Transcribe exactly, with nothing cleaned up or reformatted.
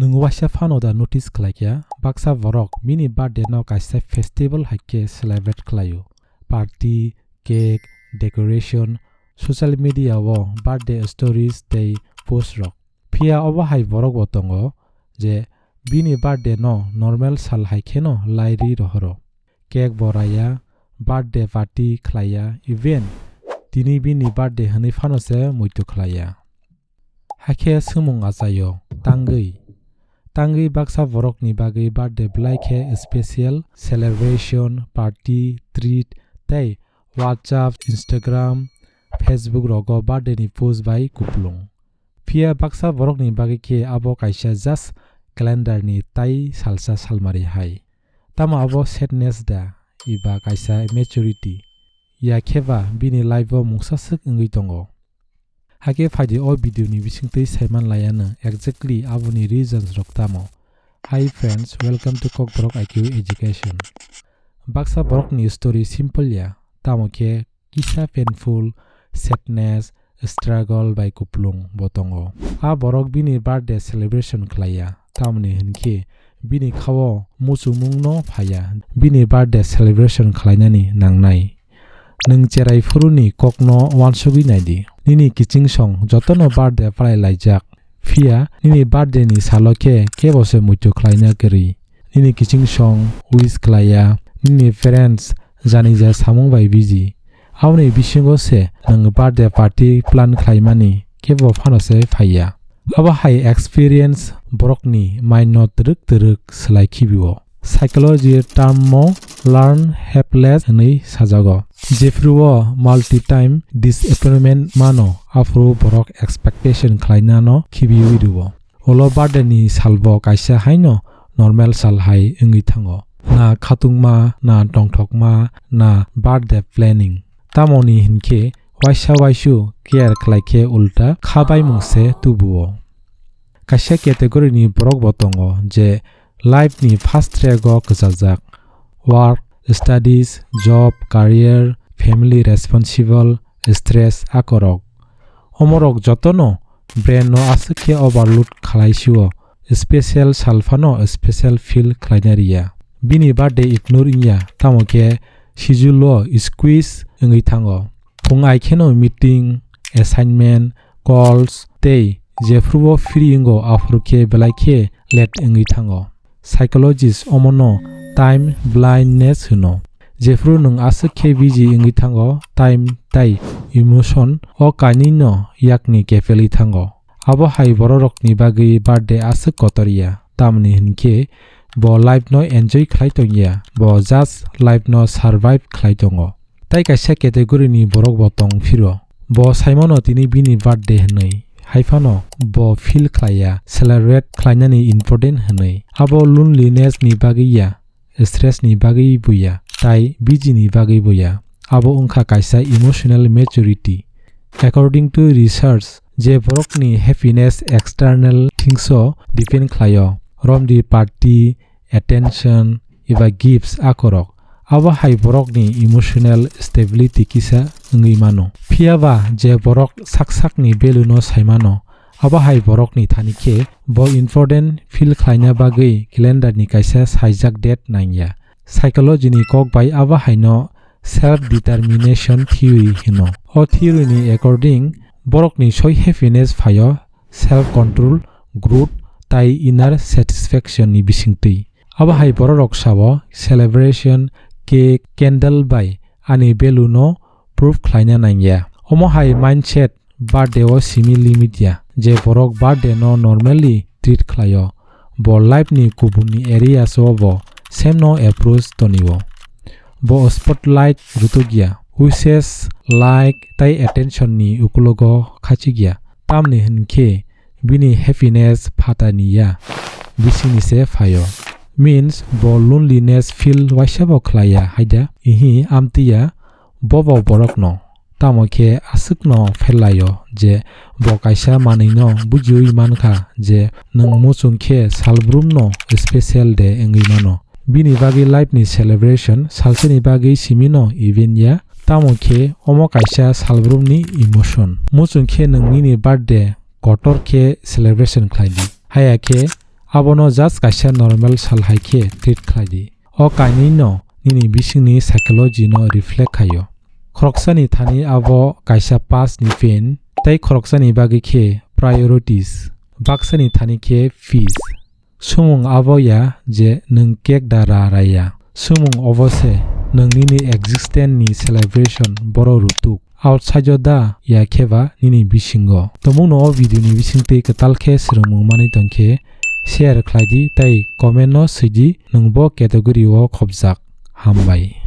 Nwng waisa phano da notice khlaikha, baksa borok bini birthday no kaisa festival hai khe celebrate khlaio. Party, cake, decoration, social media o birthday stories tei post rok. Phiya obo hai borok bo tongo je bini birthday no normal sal hai kheno lairi rohoro. Cake bo raya, birthday party khlaiya, even tini bini birthday hwnwi phano se muitu khlaiya. Hakhe swngmung achaio, tangwi. Tangwi baksa borokni bagwi birthday belai khe special, celebration, party, treat, tei WhatsApp, Instagram, Facebook rogo birthday ni post bai kuplung. Phiya baksa borokni bagwi khe abo kaisa just calendar ni tai salsa salmari hai. Tamo abo sadness da, eba kaisa maturity? Ya khe ba bini life o mungsa swk wngwi tongo? Hakhe phaidi o video ni bisingtwi saiman laiya nwng exactly aboni reasons rok tamo. Hi friends, welcome to Kokborok I Q Education. Baksa borokni story simple ya, tamo khe kisa painful, sadness, struggle bai kuplung bo tongo. A borok bini birthday celebration khlaiya, tamoni hwnkhe bini khao muchungmung no phaiya bini birthday celebration khlainani nangnai. Nwng cherai phuruni kokno uansugwi naidi. Nini kiching song jotono birthday palai laijak. Phiya nini birthday ni salo khe kebo se muitu khlaina kwrwi. Nini kiching song wish khlaiya, nini parents janija samung bai busy. Aboni bisingo se nwng birthday party plan khlaimani kebo phano se phaiya. Abo hai experience borokni mind no twrwk twrwk swlai khibio. Psychology term o learn helpless hwnwi sajago. Jephru o multi time disappointment mano, aphuru borok expectation khlainano khibiwi rwo. Ulo birthday ni salbo kaisa haino normal sal hai wngwi thango. Na khatungma, na tongthokma, na birthday planning. Tamoni hinkhe waisa waisu care khlai khe ulta khabaimung se tubuo. Kaisa category ni borok bo tongo je life ni first track o kwchajak. Work, studies, job, career, family responsible, stress akorok. Omorok jotono brain no aswk khe overload khlai sio, special salphano special feel khlaina riya. Bini birthday ignore wngya, tamo khe schedule o squeeze wngwi thango. Phung ai kheno meeting, assignment, calls tei jephrubo free wngo aphuru khe belai khe late wngwi thango. Psychologist omono time blindness hwno. Jephru nwng aswk khe busy wngwi thango, time tai emotion o kainwino yakni kepelwi thango. Abo hai bororokni bagwi birthday aswk kotor ya, tamni hinkhe bo life no enjoy khlai tongya, bo just life no survive khlai tongo. Tai kaisa category ni borok bo tong phiro. Bo saimano tini bini birthday hwnwi. Haiphano bo feel khlaiya, celebrate khlainani important hwnwi. Abo loneliness ni bagwi ya, stress ni bagwi bo ya, tai busy ni bagwi bo ya. Abo wngkha kaisa emotional maturity. According to research, je borokni happiness external things o depend khlaio, romdi party, attention, eba gifts akorok. Abo hai borokni emotional stability kisa wngwi mano. Phiya ba je borok sak sakni value no sai mano, abo hai borokni thani khe bo important feel khlaina bagwi calendar ni kaisa saijak date nangya. Psychology ni kok bai abo haino self determination theory hino. O theory ni according, borokni soi happiness phaio self control, growth tai inner satisfaction ni bisingtwi. Abo hai bororok sao celebration, cake, candle bai ani value no prove khlaina nangya. Omo hai mindset birthday o simi limit ya, je borok birthday no normally treat khlaio, bo life ni kubuni areas o bo same no approach tonio. Bo spotlight rutukya, wishes, like tai attention ni ukulogo khachikya. Tamni hinkhe bini happiness phatani ya, bisingni se phaio. Means bo loneliness feel waisa bo khlaiya haida? Ihi, amtwi ya, bobo borokno. Tamo khe aswkno phelaio je bo kaisa manwino bujiwi mankha je nwng muchung khe salbrumno special day wngwi mano. Bini bagwi life ni celebration salsani bagwi simino event ya, tamo khe omo kaisa salbrumni emotion. Muchung khe nwng nini birthday kotor khe celebration khlai di. Haya khe Abono just kaisa normal sal hai khe treat khlai di. O kainwi no nini bisingni psychology no reflect khaio. Khoroksani thani abo kaisa past ni pain, tei khoroksani bagwi khe priorities, baksani thani khe peace. Sumung abo ya je nwng cake da ra raya. Sumung obo se nwng nini existence ni celebration boro rutuk. Outside o da ya khe ba nini bisingo. Tomung no o video ni bising twi kwtal khe swrwngmung manwi tong khe share khlai di tei comment no swi di nwng bo category o khopjak. Hambai.